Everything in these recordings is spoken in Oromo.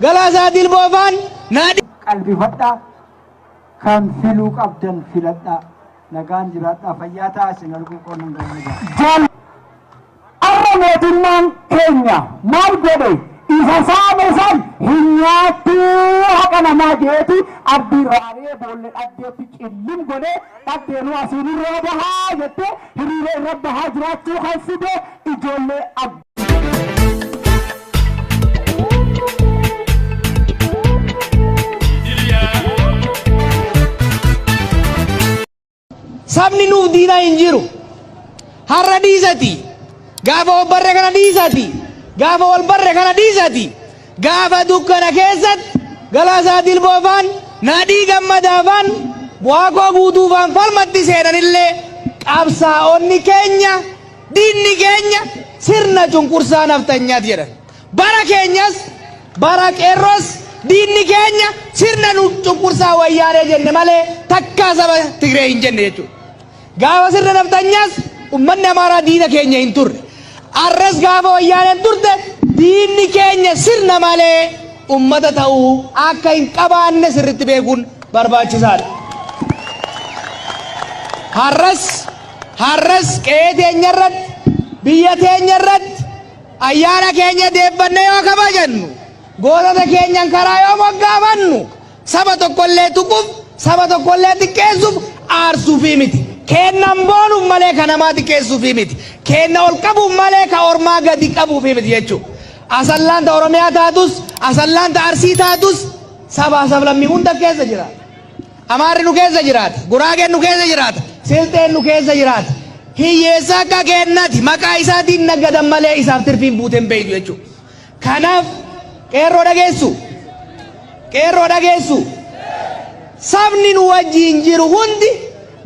Galaasaa Dilboofaan Naadhii. Qalbifadhaa, kan filuu qabdan filadhaa, nagaan jiraadhaa, fayyaa ta'aa, isin arguu koo nan gammada. Jaal Har'a mootummaan keenya maal godhe? Isa saame san hin nyaattuu, haqa namaa jeeti abdii irraa ari'ee boolle dhaddeetti cillim godhee, dhaddeenuu asiin irraa bahaa jettee hiriira irra bahaa jiraachuu kan fide ijoollee ab. Sabni nuuf diinaa hin jiru. Har'a dhiisati. Gaafa wal barre kana dhiisati. Gaafa wal barre kana dhiisati. Gaafa dukkana keessatti Galaasaa Dilboofaan, Nadhii Gammadaafaan, Waaqoo Guutuufaan falmatti seenanillee qabsaa'onni keenya diinni keenya sirna cunqursaa naftanyaati jedhan. Bara keenyas bara qeerroos diinni keenya sirna nu cunqursaa Wayyaanee jenne malee takkaa saba Tigree hin jenne jechuudha. Gaafa sirna naftanyaas ummanni Amaaraa diina keenya hin turre. Arras gaafa Wayyaaneen turte diinni keenya sirna malee ummata ta'uu akka hin qabaanne sirritti beekuun barbaachisaadha. Har'as qe'ee teenya irratti, biyya teenya irratti ayyaana keenya deeffannee yoo kabajannu, gootota keenyan karaa yoo moggaafannu, saba tokkollee tuquuf, saba tokkollee xiqqeessuuf, aarsuufii miti. Keennan boonuuf malee ka namaa xiqqeessuufii miti. Keenna ol qabuuf malee ka ormaa gadi qabuufii miti jechuudha. Asallaan ta Oromiyaa taatus, Asallaan ta Arsii taatus, sabaa sablammii hunda keessa jiraata. Amaarri nu keessa jiraata. Guraageen nu keessa jiraata. Silxeen nu keessa jiraata. Hiyyeessa akka keennati maqaa isaatiin naggadan malee isaaf tirfiin buuteen beeytu jechuudha. Kanaaf qeerroo dhageessu. Qeerroo dhageessu. Sabni nu wajjiin jiru hundi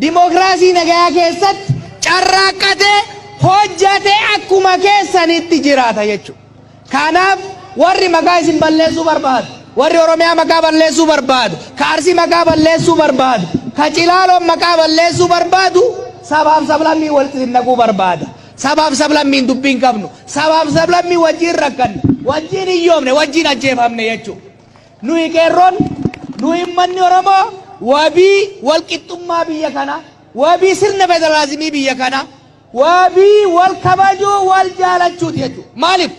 dimookiraasii nagayaa keessatti carraaqqatee hojjatee akkuma keessanitti jiraata jechuudha. Kanaaf warri maqaa isin balleessuu barbaadu, warri Oromiyaa maqaa balleessuu barbaadu, ka Arsii maqaa balleessuu barbaadu, ka Cilaaloon maqaa balleessuu barbaadu, sabaaf sablammii walitti isin naquu barbaada. Sabaaf sablammiin dubbii hin qabnu. Sabaaf sablammii wajjin rakkanne, wajjin hiyyoomne, wajjin ajjeefamne jechuudha. Nuyi qeerroon, nuyi uummanni Oromoo wabii walqixxummaa biyya kanaa, wabii sirna federaalizimii biyya kanaa, wabii wal kabajuu, wal jaalachuuti jechuudha. Maaliif?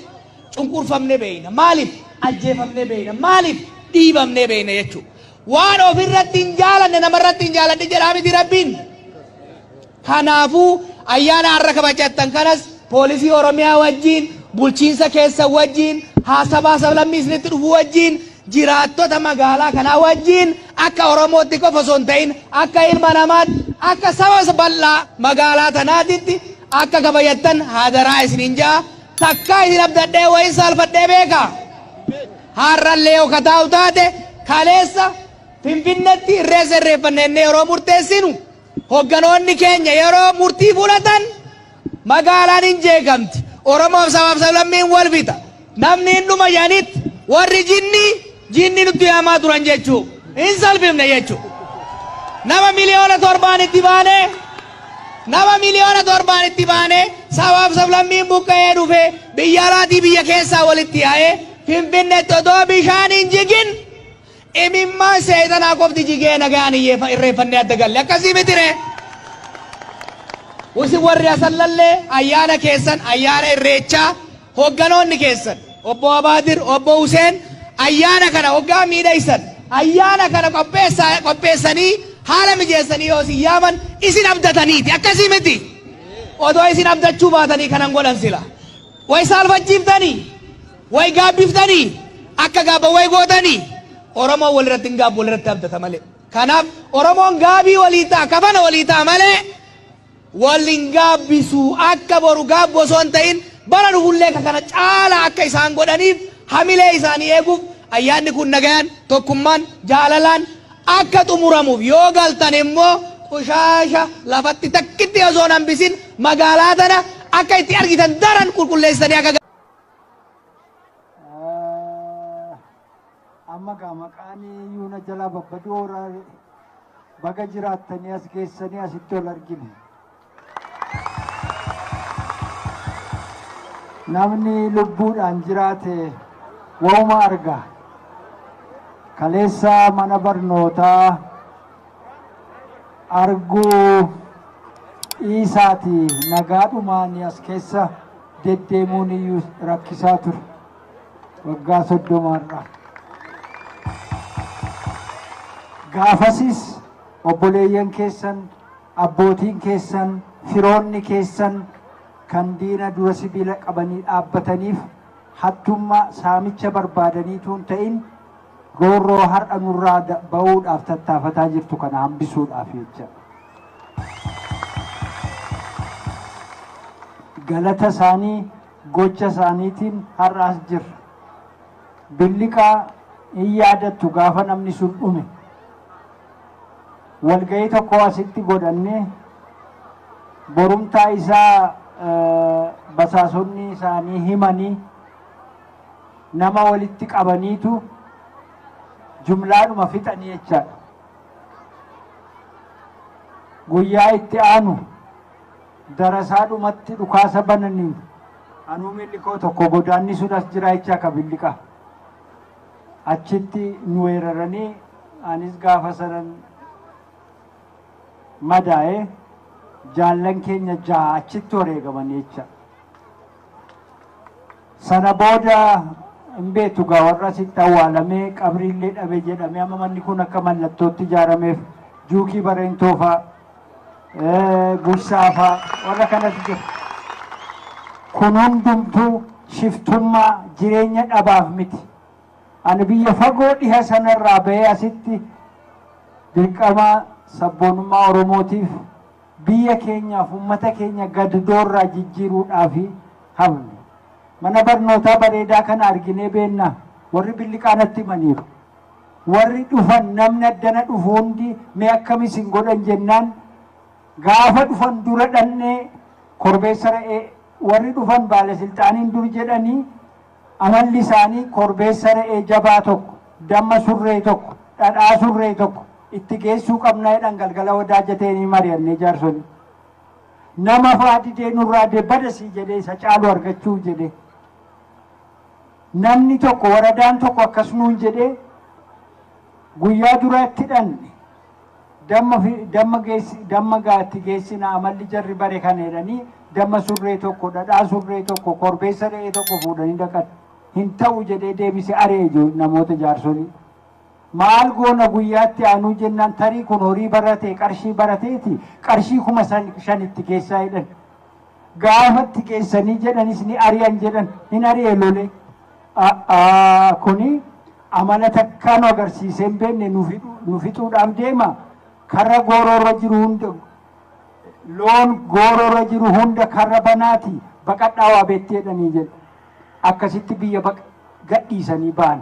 Cunqurfamnee beeyna. Maaliif? Ajjeefamnee beeyna. Maaliif? Dhiibamnee beeyna jechuudha. Waan ofirratti hin jaalanne namarratti hin jaaladhe jedhaa miti Rabbiin. Kanaafuu ayyaana har'a kabajattan kanas poolisii Oromiyaa wajjin, bulchiinsa keessan wajjin, haasabaa sablammii isinitti dhufu wajjin, jiraattota magaalaa kanaa wajjin akka Oromootti qofa osoo hin ta'in akka ilma namaatti, akka saba bal'aa magaalaa tanaatitti akka kabajattan hadaraa isiniin ja'a. Takkaa isin abdadhee wayin saalfadhee beekaa? Har'allee yoo kataa'u taate, kaleessa Finfinnetti irreessa irreeffanne jennee yeroo murteessinu, hogganoonni keenya yeroo murtii fudhatan magaalaan hin jeeqamti. Oromoof sabaaf sablammiin wal fixa. Namni hin dhuma jedhanitti warri jinnii jinni nutti yaamaa turan jechuu. Hin salphifne jechuu. Nama 7 miliyoona itti baanee, nama 7 miliyoona itti baanee, sabaaf sablammiin buqqa'ee dhufe, biyya alaatii biyya keessaa walitti yaa'ee Finfinneetti odoo bishaan hin jigin, imimmaan seexanaa qofti jigee nagaan irreeffannee adda galle. Akkasii mitire? Isin warri Asallallee ayyaana keessan, ayyaana irreechaa, hogganoonni keessan obbo Abaadir, obbo Huseen, ayyaana kana hoggaa miidhaysan, ayyaana kana qopheessanii haala mijeessanii yoo isin yaaman isin abdataniiti. Akkasii miti? Odoo isin abdachuu baatanii kanan godhan sila way saalfachiiftanii, way gaabbiftanii, akka gaabba way gootanii. Oromoon walirratti hin gaabbu, walirratti abdata malee. Kanaaf Oromoon gaabii walii ta'a, kafana walii ta'a malee wal hin gaabbisu. Akka boru gaabbu osoo hin ta'in bara dhufullee ka kana caala akka isaan godhaniif, hamilee isaanii eeguuf, ayyaanni kun nagayaan, tokkummaan, jaalalaan akka xumuramuuf, yoo galtan immoo qushaasha lafatti takkitti osoo hin hambisin magaalaa tana akka itti argitan daran qulqulleessitanii akka Amma gaa maqaan yuuna jalaa babbaduu ooraa, baga jiraattanii as geessanii asitti ol argine. Namni lubbuudhaan jiraate wauma arga. Kaleessa mana barnootaa arguu dhiisaati nagaadhumaan as keessa deddeemuun iyyuu rakkisaa ture waggaa 30rraa. Gaafasis obboleeyyan keessan, abbootiin keessan, firoonni keessan kan diina dura sibiila qabanii dhaabbataniif hattummaa saamicha barbaadaniitu hin ta'in roorroo har'a nurraa ba'uudhaaf tattaafataa jirtu kana hambisuudhaaf jecha. Galata isaanii gocha isaaniitiin har'aas jirra. Billiqaa hin yaadattu gaafa namni sun dhume. Walga'ii tokko asitti godhannee borumtaa isaa basaasonni isaanii himanii nama walitti qabaniitu jumlaadhuma fixanii jechaadha. Guyyaa itti aanu darasaadhumatti dhukaasa bananiin anuu miilli koo tokko godaanni sun as jira jechaa ka billiqa. Achitti nu weeraranii anis gaafa sanan madaa'e jaallan keenya 6 achitti wareegaman jecha. Sana booda hin beektu gaa warra asitti awwaalamee qabriillee dhabe jedhamee amma manni kun akka mallattootti ijaarameef Juukii Bareentoo fa'a, Gursaa fa'a warra kanatu jira. Kun hundumtuu shiftummaa jireenya dhabaaf miti. Ani biyya fagoo dhiha sanarraa bahee asitti dirqama sabboonummaa Oromootiif biyya keenyaaf uummata keenya gaddoorraa jijjiiruudhaaf hafne. Mana barnootaa bareedaa kana arginee beennaa warri billiqaa natti himaniiru. Warri dhufan namni addana dhufu hundi mee akkam isin godhan jennaan gaafa dhufan dura dhannee korbeessa re'ee warri dhufan baalasilxaaniin dur jedhanii amalli isaanii korbeessa re'ee jabaa tokko, damma surree tokko, dhadhaa surree tokko itti geessuu qabnaa jedhan galgala wadaajateenii mari'annee jaarsonni. Nama fa'aa didee nurraa dee badasii jedhee isa caalu argachuuf jedhee. Namni tokko waradaan tokko akkas nuun jedhee guyyaa duraatti dhanne damma geessi damma gaatti geessina amalli jarri bare kana jedhanii damma surree tokko, dhadhaa surree tokko, korbeessa re'ee tokko fuudhanii dhaqan. Hin ta'u jedhee deebise ari'e namoota jaarsolii. Maal goona guyyaatti aanuu jennaan tarii kun horii baratee qarshii barateeti qarshii 5,000tti geessaa jedhan. Gaafatti geessanii jedhanis ni ari'an jedhan hin ari'e lolee. Kuni amala takkaa nu agarsiisee hin beekne nu fixuudhaaf deema. Karra gooroorra jiru hunda loon gooroorra jiru hunda karra banaati baqadhaa waa beetti jedhanii jedhu. Akkasitti biyya gadhiisanii ba'an.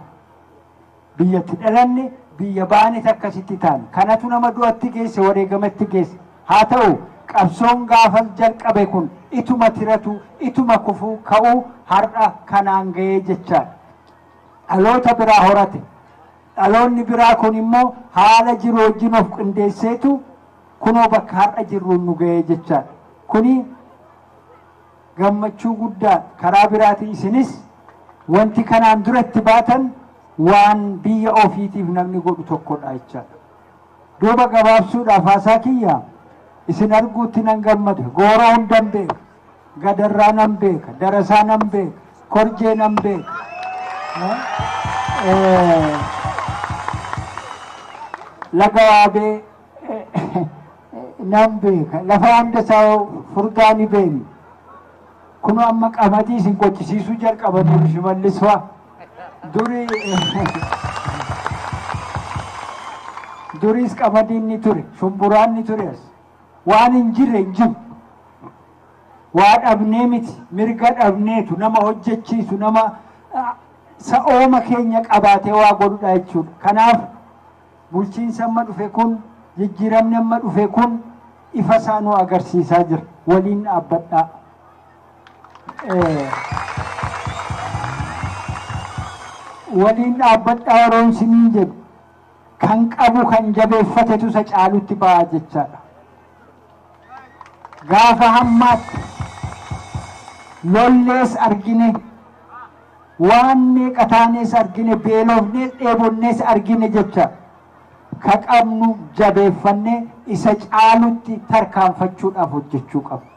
Biyyatti dhalanne biyya baanet akkasitti taane. Kanatu nama du'atti geesse wareegamatti geesse. Haa ta'u qabsoon gaafa jalqabe kun ituma tiratu ituma kufuu ka'uu har'a kanaan ga'ee jechaadha. Dhaloota biraa horate. Dhaloonni biraa kun immoo haala jiru wajjin of qindeesseetu kunoo bakka har'a jirruun nu ga'ee jechaadha. Kuni gammachuu guddaa karaa biraatiin isinis wanti kanaan duratti baatan waan biyya ofiitiif namni godhu tokkodha jechaadha. Duuba gabaabsuudhaaf haasaa kiyya isin arguutti nan gammada. Gooroo hundan beeka. Gadarraa nan beeka. Darasaa nan beeka. Korjee nan beeka. Laga waabee nan beeka. Lafa hunda isaa furdaa ni beekna. Kun amma qamadii isin qochisiisuu jalqabanii Shimallis fa'a. Duriis qamadiin ni ture, shumburaan ni ture as. Waan hin jirre hin jiru. Waa dhabnee miti, mirga dhabneetu nama hojjechiisu, nama sa'ooma keenya qabaatee waa godhudha jechuudha. Kanaaf bulchiinsa amma dhufe kun, jijjiiramni amma dhufe kun ifa isaa nu agarsiisaa jira. Waliin dhaabbadhaa. Waliin dhaabbadhaa yeroon isiniin jedhu kan qabu kan jabeeffatetu isa caalutti ba'a jechaadha. Gaafa hammaatti lollees argine, Waan meeqa taanees argine, beelofnees dheebonnees argine jecha ka qabnu jabeeffannee isa caalutti tarkaanfachuudhaaf hojjechuu qabna.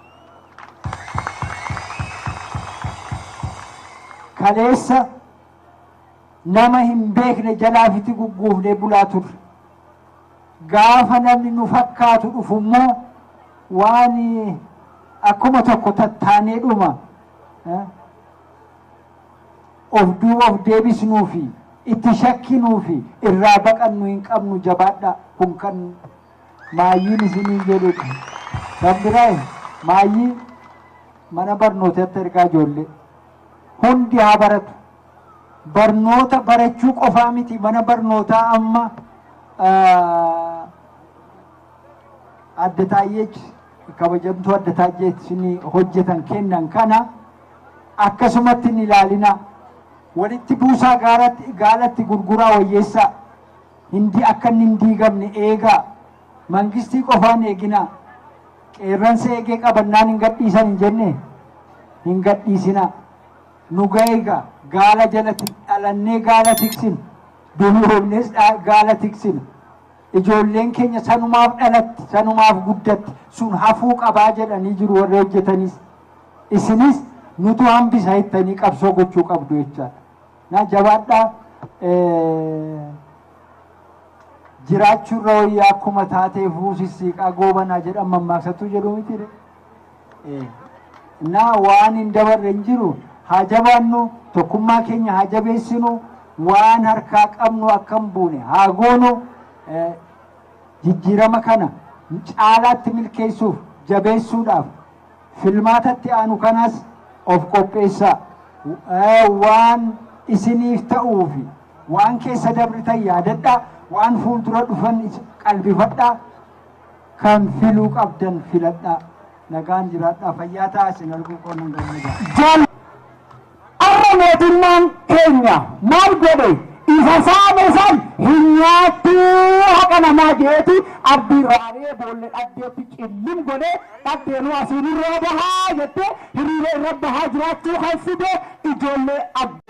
Kaleessa nama hin beekne jalaafiti gugguufnee bulaa turre. Gaafa namni nu fakkaatu dhufu immoo waan akkuma tokko tattaanee dhuma of duuba of deebisnuu fi itti shakkinuu fi irraa baqannu hin qabnu. Jabaadha. Kun kan maayyiin isiniin jedhudha. Kan biraa maayyii mana barnootaatti ergaa ijoollee hundi haa baratu. Barnoota barachuu qofaa miti, mana barnootaa amma adda taayyeech kabajamtuu adda taayyeech isinii hojjetan kennan kana akkasumatti hin ilaalina. Walitti buusaa, gaalatti gaalatti gurguraa, wayyeessaa. Hindi akka inni hin diigamne eegaa. Mangistii qofaan eeginaa. Qeerransa eegee qabannaan hin gadhiisan hin jenne, hin gadhiisinaa. Nu ga'eegaa, gaala jalatti dhalannee gaala tiksina. Dulloomnes gaala tiksina. Ijoolleen keenya sanumaaf dhalatti, sanumaaf guddatti, sun hafuu qabaa jedhanii jiru warri hojjetanis. Isinis nutu hambisa jettanii qabsoo gochuu qabdu jechaadha. Na jabaadhaa, jiraachuurra wayyaa akkuma taatee fuusissiiqaa goobanaa jedhan mammaaksattuu jedhu miti. Na waan hin dabarre hin jiru. Haa jabaannu, tokkummaa keenya haa jabeessinu, waan harkaa qabnu akka hin buune haa goonu. Jijjiirama kana caalaatti milkeessuuf, jabeessuudhaaf filmaatatti aanu kanas of qopheessaa. Waan isiniif ta'uufi waan keessa dabritan yaadadhaa, waan fuuldura dhufan qalbifadhaa, kan filuu qabdan filadhaa. Nagaan jiraadhaa, fayyaa ta'aa, isin arguu qoonan gammada. Arra mootummaan keenya maal godhe? Isa saame san hin nyaattu haqa namaa jeeti abdii raaree boolle dhabdeetti cillim godhe. Dhabdeenuu asiin irraa bahaa jettee hiriira irra bahaa jiraachuu kan fide ijoollee abdii.